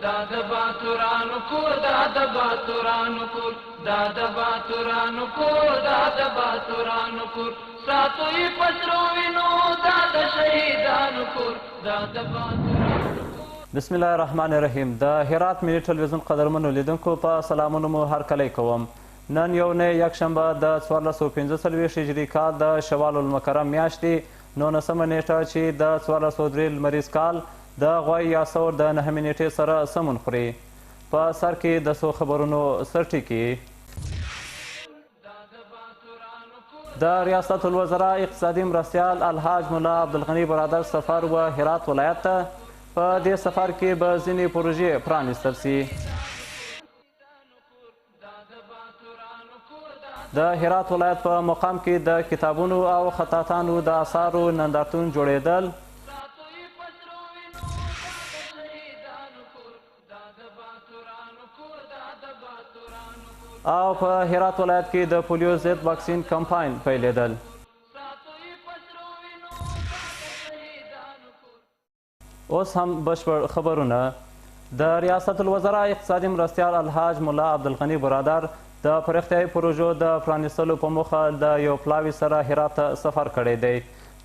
دا د باتورانو کور، دا د باتورانو کور، دا د باتورانو کور، دا د باتورانو کور، ساتو یې په سرو وینو، دا د شهیدانو کور، دا د باتورانو. بسم الله الرحمن الرحیم. د هرات ملي ټلویزیون قدرمنو لیدونکو په سلامونو مو هرکلی کوم. نن یو نه یکشنبه د 1445 هجري کال د شوال المکرم میاشتې 19مه نیټه چې د 1403 لمریز کال د غوایي یا ثور د 9مې نیټې سره سمون خوري. په سر کې د څو خبرونو سرټکي. د ریاست الوزراء اقتصادي مرستیال الحاج ملا عبدالغني برادر سفر و هرات ولایت ته. په دې سفر کې به ځینې پروژې پرانیستل سي. د هرات ولایت په مقام کې د کتابونو او خطاطانو د آثارو نندارتون جوړېدل. او په هرات ولایت کې د پولیو ضد واکسین کمپاین پیلېدل. اوس هم بشپړ خبرونه. د ریاست الوزراء اقتصادي مرستیال الحاج ملا عبدالغني برادر د پراختیایي پروژو د پرانیستلو په موخه د یو پلاوي سره هرات ته سفر کړی دی.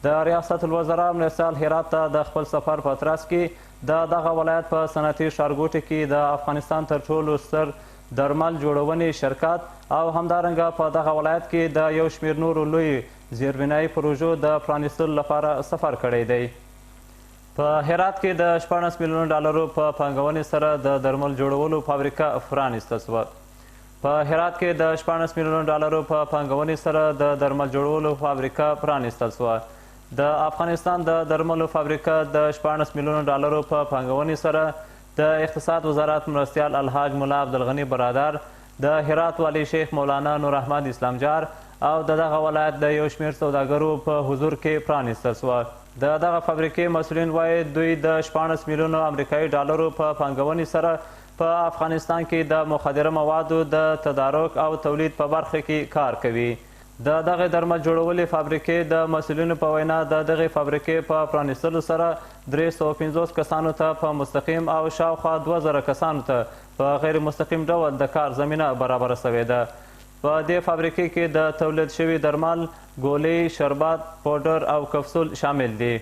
د ریاست الوزراء مرستیال هرات ته د خپل سفر په ترڅ کې د دغه ولایت په صنعتي ښارګوټي کې د افغانستان تر ټولو ستر درمل جوړونې شرکت او همدارنګه په دغه ولایت کې د یو شمېر نورو لویو زیربنایي پروژو د پرانیستلو لپاره سفر کړی دی. په هرات کې د 16 میلیون ډالرو په پانګونې سره د درمل جوړولو فابریکه پرانیستل شوه. په هرات کې د 16 میلیون ډالرو په پانګونې سره د درمل جوړولو فابریکه پرانیستل شوه. د افغانستان د درملو فابریکه د 16 میلیون ډالرو په پانګونې سره د اقتصاد وزارت مرستیال الحاج ملا عبدالغني برادر، د هرات والي شیخ مولانا نور احمد اسلامجار او د دغه ولایت د یو شمېر سوداګرو په حضور کې پرانیستل شوه. د دغه فابریکې مسؤلین وایي دوی د 16 میلیونو امریکایي ډالرو په پانګونې سره په افغانستان کې د مخدره موادو د تدارک او تولید په برخه کې کار کوي. د دغې درمل جوړولې فابریکې د مسؤلینو په وینا د دغې فابریکې په پرانیستلو سره 350 کسانو ته په مستقیم او شاوخوا 2000 کسانو ته په غیر مستقیم ډول د کار زمینه برابره شوې ده. په دې فابریکې کې د تولید شوي درمل، ګولۍ، شربت، پوډر او کپسول شامل دي.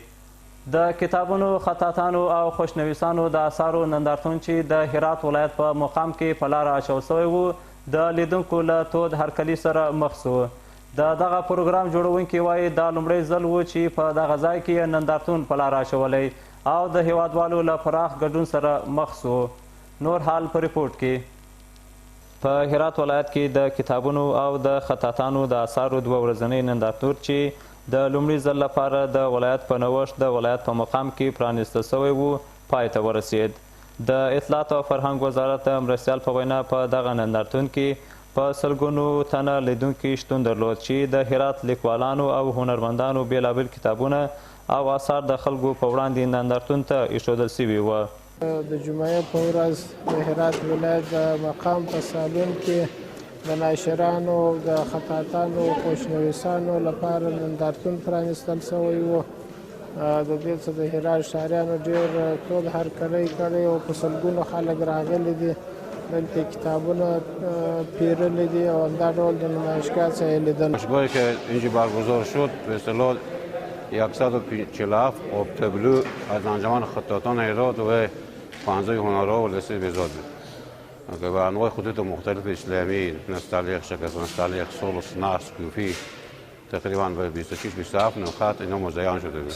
د کتابونو، خطاطانو او خوشنویسانو د آثارو نندارتون چې د هرات ولایت په مقام کې په لاره اچول شوی و، د لیدونکو له تود هرکلي سره مخ شو. د دغه پروګرام جوړونکي وایي دا لومړی ځل و چې په دغه ځای کې یې نندارتون په لاره اچولی او د هیوادوالو له پراخ ګډون سره مخ شو. نور حال په رپورټ کې. په هرات ولایت کې د کتابونو او د خطاطانو د آثارو دوه ورځنی نندارتون چې د لومړي ځل لپاره د ولایت په نوښت د ولایت په مقام کې پرانیستل شوی و، پای ته ورسید. د اطلاعات او فرهنګ وزارت د مرستیال په وینا په دغه نندارتون کې په سلګونو تنه لیدونکي شتون درلود چې د هرات لیکوالانو او هنرمندانو بېلابېل کتابونه او آثار د خلکو په وړاندې نندارتون ته ایښودل شوي وه. د جمعې په ورځ د هرات ولایت د مقام په سالون کې د ناشرانو، د خطاطانو، خوشنویسانو لپاره نندارتون پرانیستل شوی و. د دې څه د هرات ښاریانو ډېر تود هرکلی کړی او په سلګونو خلک راغلي دي، دلته کتابونه پیرلي دي او همدا ډول د نمایشګاه څخه یې لیدل. نمایشگاهی که اینجا برگزار شد به اصطلاح 147 آبتبلو از انجمن خطاطان هرات و پنځه هنرها و لسه بهزاد بود و انواع خطوط مختلف اسلامی، نستعلیق، شکست نستعلیق، ثلث، نسخ، کوفی، تقریبا به 26 27 نوع خط اینا مزین شده بود.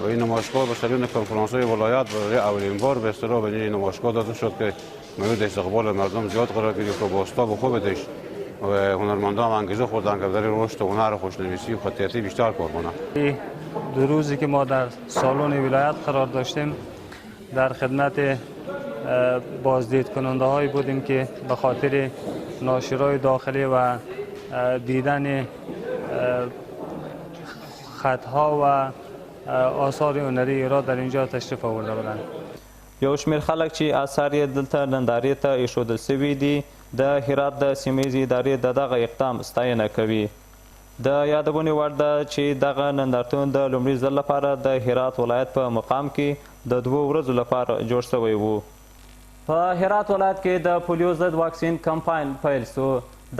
و این نمایشگاه به سالن کنفرانس‌های ولایت برای اولین بار به اصطلاح به این نمایشگاه داده شد که مورد استقبال مردم زیاد قرار گرفت و بازتاب خوبش و هنرمندان هم انگیزه خوردن که در رشد هنر خوشنویسی و خطیتی بیشتر کار کنند. دو روزی که ما در سالن ولایت قرار داشتیم در خدمت بازدید کننده هایی بودیم که به خاطر ناشرای داخلی و دیدن خطها و آثار هنری را در اینجا تشریف آورده بودند. یو شمېر خلک چې آثار یې دلته نندارې ته ایښودل شوي دي د هرات د سیمه ییزې ادارې د دغه اقدام ستاینه کوي. د یادونې وړ ده چې دغه نندارتون د لومړي ځل لپاره د هرات ولایت په مقام کې د 2 ورځو لپاره جوړ شوی و. په هرات ولایت کې د پولیو ضد واکسین کمپاین پیل سو.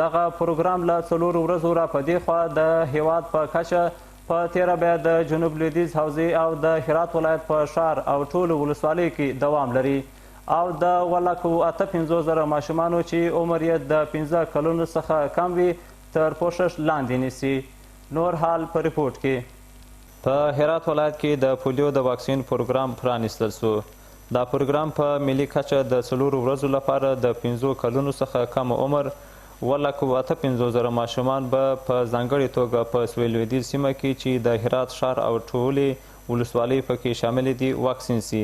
دغه پروګرام له 4 ورځو را په دې خوا د هیواد په کچه په تېره بیا د جنوب لویدیځ حوزې او د هرات ولایت په ښار او ټولو ولسوالیو کې دوام لري او د 1,58,000 ماشومانو چې عمر یې د 5 کلونو څخه کم وي تر پوښښ لاندې نیسي. نور حال په رپورټ کې. په هرات ولایت کې د پولیو د واکسین پروګرام پرانیستل سو. دا پروګرام په ملي کچه د 4 ورځو لپاره د 5 کلونو څخه کم عمر 1,58,000 ماشومان به په ځانګړې توګه په سویل لویدیځ سیمه کې چې د هرات ښار او ټولې ولسوالۍ پکې شاملې دي واکسین سي.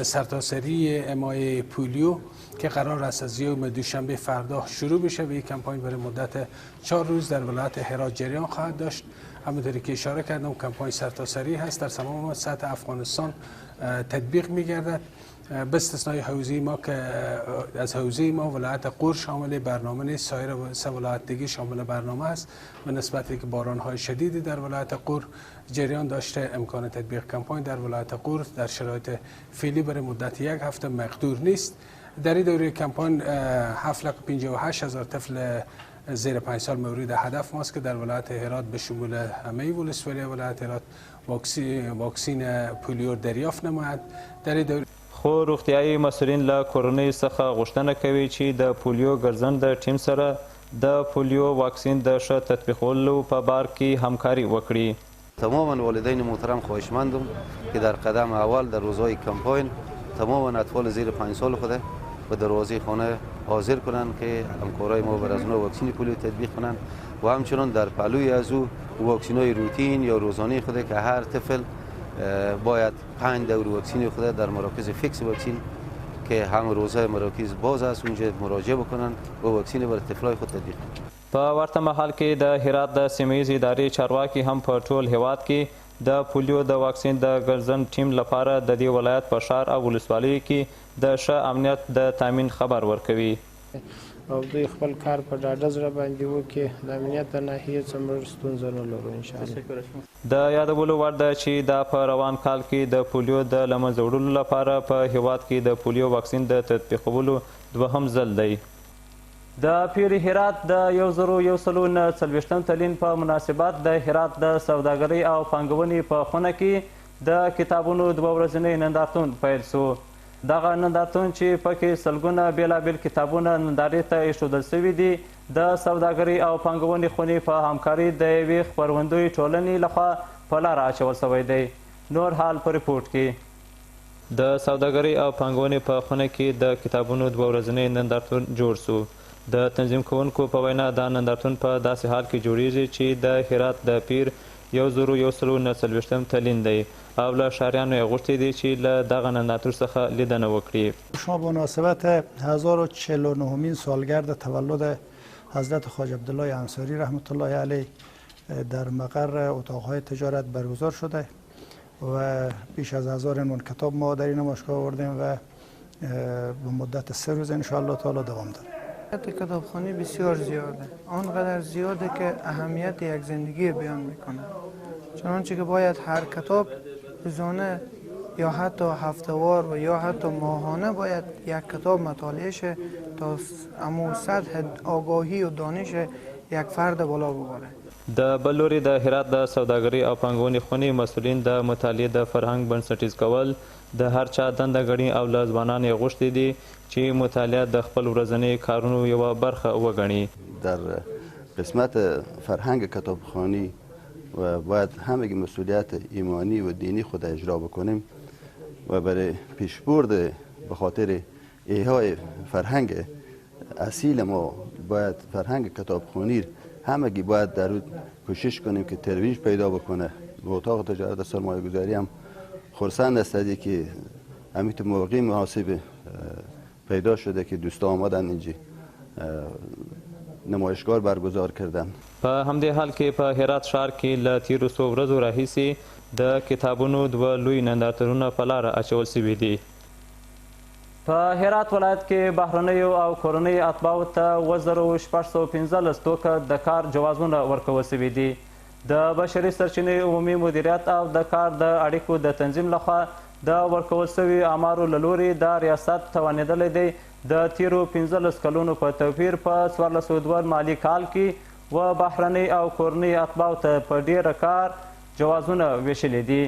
سرتاسری امای پولیو که قرار است از یوم دوشنبه فردا شروع بشه و یک کمپاین برای مدت 4 روز در ولایت هرات جریان خواهد داشت. همونطوری که اشاره کردم کمپاین سرتاسری هست، در تمام سطح افغانستان تطبیق می‌گردد به استثنای حوزه ما که از حوزه ما ولایت قور شامل برنامه نیست، سایر سه ولایت دیگه شامل برنامه است. به نسبت که باران‌های شدیدی در ولایت قور جریان داشته، امکان تطبیق کمپاین در ولایت قور در شرایط فعلی برای مدت یک هفته مقدور نیست. در این دوره کمپاین 7,58,000 طفل زیر 5 سال مورد هدف ماست که در ولایت هرات به شمول همه ولسوالی ولایت هرات واکسین پولیو دریافت نماید. در این دوره خو روغتیایي مسؤلین له کورنیو څخه غوښتنه کوي چې د پولیو ګرځنده ټیم سره د پولیو واکسین د ښه تطبیقولو په بار کې همکاري وکړي. تماما والدین محترم خواهشمندم که در قدم اول در روزهای کمپاین تماما اطفال زیر 5 سال خود به دروازه خانه حاضر کنند که همکارای ما بر از اونا واکسین پولیو تطبیق کنند و همچنان در پهلوی از او واکسین‌های روتین یا روزانه خود که هر طفل باید 5 دور واکسین خود در مراکز فیکس واکسین که هم روزه مراکز باز است اونجا مراجعه بکنن و واکسین بر طفلای خود تطبیق کنند. په ورته مهال کې د هرات د سیمه ییزې ادارې چارواکي هم په ټول هیواد کې د پولیو د واکسین د ګرځند ټیم لپاره د دې ولایت په ښار او ولسوالیو کې د ښه امنیت د تامین خبر ورکوي. او دوی خپل کار په ډاډه زړه باندې وکړي. د امنیت د ناحیې څه موږ ستونزه نه لرو انشاءالله. د یادولو وړ ده چې دا په روان کال کې د پولیو د له منځه وړلو لپاره په هیواد کې د پولیو واکسین د تطبیقولو دوهم ځل دی. د پیر هرات د 1140 تلین په مناسبت د هرات د سوداګرۍ او پانګونې په خونه کې د کتابونو 2 ورځنی نندارتون پیل سو. دغه نندارتون چې پکې سلګونه بېلابېل کتابونه نندارې ته ایښودل سوي دي د سوداګرۍ او پانګونې خونې په همکارۍ د یوې خپرندوی ټولنې لخوا په لاره اچول سوی دی. نور حال په رپورټ کې. د سوداګرۍ او پانګونې په خونه کې د کتابونو 2 ورځنی نندارتون جوړ سو. د تنظیم کوونکو په وینا دا نندارتون په داسې حال کې جوړیږي چې د هرات د پیر 1140 تلین دی او له ښاریانو یې غوښتي دي چې له دغه نندارتون څخه لیدنه وکړي. شما به مناسبت 1049 سالگرد تولد حضرت خواجه عبدالله انصاری رحمت الله علیه در مقر اتاقهای تجارت برگزار شده و بیش از 1000 عنوان کتاب ما در این نمایشگاه آوردیم و به مدت 3 روز انشاءالله تعالی دوام داره. کتابخانه بسیار زیاده، آنقدر زیاده که اهمیت یک زندگی بیان میکنه. چنانچه که باید هر کتاب روزانه یا حتی هفته‌وار و یا حتی ماهانه باید یک کتاب مطالعه شه تا امو سطح آگاهی و دانش یک فرد بالا ببره. د بل لوري د هرات د سوداګرۍ او پانګونې خونې مسؤلین د مطالعې د فرهنګ بنسټیز کول د هر چا دنده ګڼي او له ځوانانو یې غوښتي دي چې مطالعه د خپل ورځني کارونو یوه برخه وګڼي. در قسمت فرهنگ کتابخوانی و باید همگی مسئولیت ایمانی و دینی خود اجرا بکنیم و برای پیشبرد به خاطر ایهای فرهنگ اصیل ما باید فرهنگ کتابخوانی همگی باید در کوشش کنیم که ترویج پیدا بکنه. به اتاق تجارت سرمایه گذاری هم خرسند است از که همین موقعی مناسب پیدا شده که دوستا آمدن اینجا نمایشگاه برگزار کردن. په همدې حال کې په هرات ښار کې له تیرو څو ورځو راهیسې د کتابونو 2 لوی نندارتونونه په لاره اچول سوي دي. په هرات ولایت کې بهرنیو او کورنیو اتباعو ته 7615 توکه د کار جوازونه ورکول سوي دي. د بشري سرچینې عمومي مدیریت او د کار د اړیکو د تنظیم لخوا د ورکول شوي آمارو له لوري دا ریاست توانېدلی دی د تیرو 15 کلونو په توپیر په 1402 مالي کال کې و بهرنۍ او کورنۍ اتباعو ته په ډېره کار جوازونه ویشلي دي.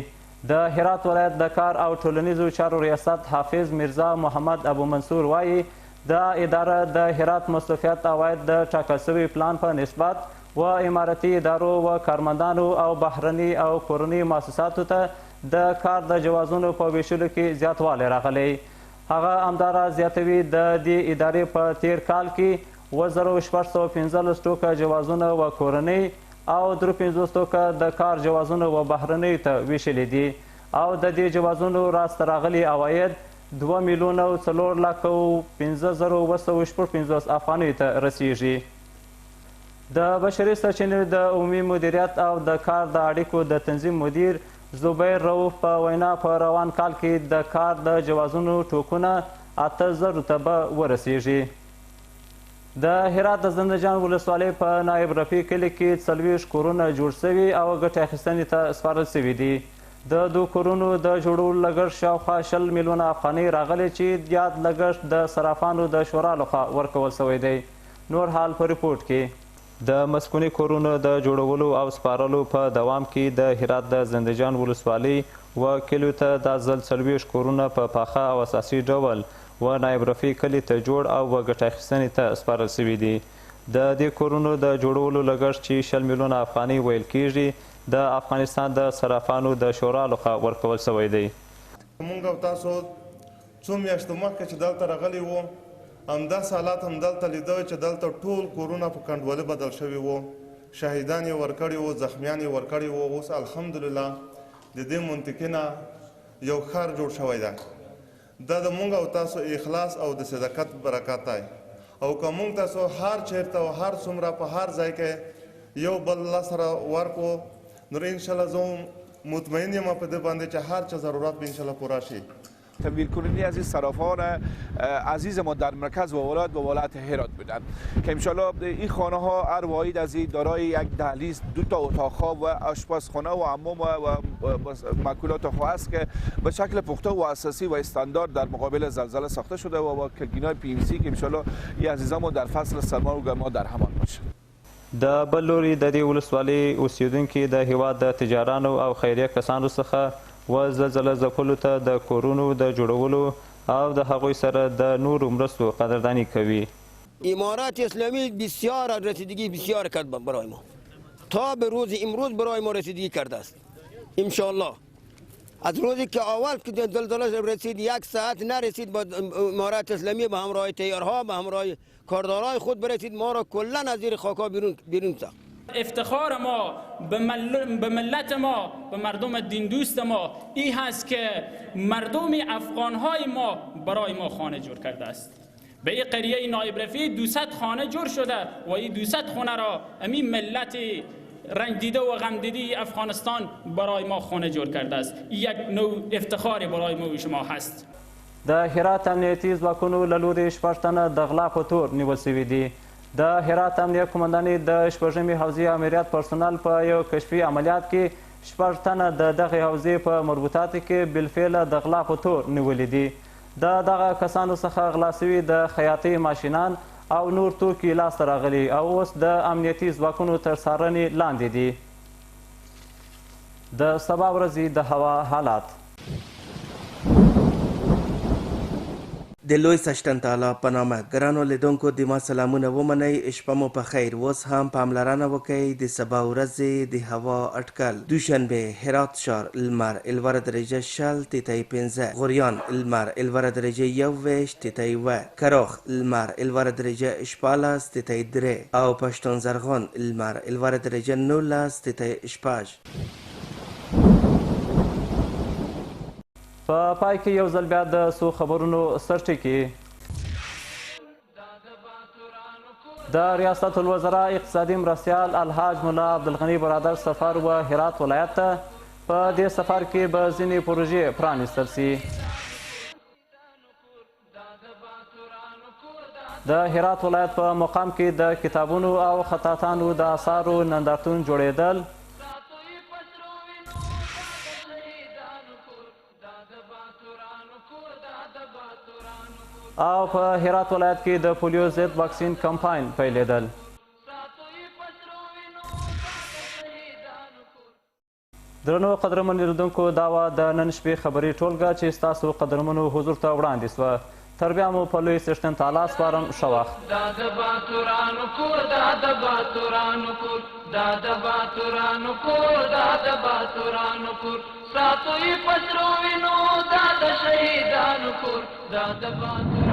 د هرات ولایت د کار او ټولنیزو چارو ریاست حافظ میرزا محمد ابو منصور وایي دا اداره د هرات مصروفیت عواید د ټاکل شوي پلان په نسبت و امارتي ادارو و کارمندانو او بهرني او کورني مؤسساتو ته د کار د جوازونو په ویشلو کې زیاتوالی راغلی. هغه همداراز زیاتوي د دې ادارې په تیر کال کې 7615 ټوکه جوازونه و کورنۍ او 53 ټوکه د کار جوازونه و بهرنیو ته ویشلي دي او د دې جوازونو راسته راغلي عواید 2,405,756 افغانیو ته رسیږي. د بشري سرچینو د عمومي مدیریت او د کار د اړیکو د تنظیم مدیر زبیر رؤف په وینا په روان کال کې د کار د جوازونو ټوکونه 8,000 ته به ورسیږي. د هرات د زندهجان ولسوالۍ په نایب رفیع کلي کې 40 کورونه جوړ شوي او ګټې اخیستنې ته سپارل شوي دي. د دو کورونو د جوړولو لګښت شاوخوا 20 میلیونه افغانۍ راغلی چې یاد لګښت د صرافانو د شورا لخوا ورکول شوی دی. نور حال په رپورټ کې. د مسکوني کورونو د جوړولو او سپارلو په دوام کې د هرات د زندهجان ولسوالۍ و کلیو ته دا ځل 40 کورونه په پاخه او اساسي ډول و نایب رفیع کلي ته جوړ او و ګټه اخیستنې ته سپارل شوي دي. د دې کورونو د جوړولو لګښت چې 20 میلیونه افغانۍ ویل کیږي د افغانستان د صرافانو د شورا لخوا ورکول شوی دی. مونږ او تاسو څو میاشتو مخکې چې دلته راغلي وو همداسې حالات هم دلته لیده چې دلته ټول کورونه په کنډوالي بدل شوي وو، شهیدان یې ورکړي وو، زخمیان یې ورکړي وو. اوس الحمدلله د دې منطقې نه یو ښار جوړ شوی دی. دا د مونږ او تاسو اخلاص او د صداقت برکت دی. او که مونږ تاسو هر چېرته او هر څومره په هر ځای کې یو بل لاس سره ورکړو نو انشاءالله زه مطمئن یم په دې باندې چې هر چه ضرورت به انشاءالله پوره شي. تمویل کننده از این صرافان عزیز ما در مرکز و ولایت و ولایت هرات بودند که انشالله این خانه ها هر واحد از این دارای یک دهلیز، 2 تا اتاق خواب و آشپزخانه و حمام و ماکولات خو است که به شکل پخته و اساسی و استاندارد در مقابل زلزله ساخته شده و با کلگینای PVC که انشالله این عزیزان ما در فصل سرما و گرما در همان باشه. د بل لوري د دې ولسوالۍ اوسېدونکي د هیواد د تجارانو او خیریه کسانو څخه و زلزله ځپلو ته د کورونو د جوړولو او د هغوی سره د نورو مرستو قدردانی کوي. امارت اسلامی بسیار رسیدگی بسیار کرد برای ما، تا به روز امروز برای ما رسیدگی کرده است. انشاءالله از روزی که اول که زلزله رسید 1 ساعت نرسید با امارت اسلامی به همراه تیارها به همراه کاردارای خود برسید، ما را کلا از زیر خاکا بیرون ساخت. افتخار ما به ملت ما، به مردم دین دوست ما این هست که مردم افغانهای ما برای ما خانه جور کرده است. به این قریه نایب رفیع 200 خانه جور شده و این 200 خانه را همین ملت رنج دیده و غم دیده افغانستان برای ما خانه جور کرده است. یک نوع افتخار برای ما و شما هست. د هرات امنیتي ځواکونو له لوري 6 تنه د غلا په تور نیول شوي دي. د هرات امنیه قومندانۍ د 6مې حوزې امریت پرسونل په یو کشفي عملیات کې 6 تنه د دغې حوزې په مربوطاتو کې بالفعله د غلا په تور نیولي دي. د دغه کسانو څخه غلا شوي د خیاطۍ ماشینان او نور توکي لاسته راغلي او اوس د امنیتي ځواکونو تر څارنې لاندې دي. د سبا ورځې د هوا حالات. د لوی څښتن تعالی په نامه ګرانو لیدونکو د ما سلامونه ومنئ. شپه مو په خیر. اوس هم پاملرنه وکئ د سبا ورځې د هوا اټکل. دوشنبه هرات ښار لمر الوره درجه 20 تیتای 5، غوریان لمر الوره درجه 21 تیتای 8، کراخ لمر الوره درجه 14 تیتای 3 او پشتون زرغون لمر الوره درجه 19 تیتای 6. په پای کې یو ځل بیا د څو خبرونو سرټکي. د ریاست الوزراء اقتصادي مرستیال الحاج ملا عبدالغني برادر سفر و هرات ولایت ته. په دې سفر کې به ځینې پروژې پرانیستل شي. د هرات ولایت په مقام کې د کتابونو او خطاطانو د آثارو نندارتون جوړېدل. او په هرات ولایت کې د پولیو ضد واکسین کمپاین پیلېدل. درنو قدرمنو لیدونکو، دا وه د نن شپې خبري ټولګه چې ستاسو قدرمنو حضور ته وړاندې سوه. تر بیا مو په لوی څښتن تعالی سپارم. ښه وخت. دا د باتورانو کور، دا د باتورانو کور، دا د باتورانو کور، دا د باتورانو کور، ساتو یې په سرو وینو، دا د شهیدانو کور، دا د باتورانو.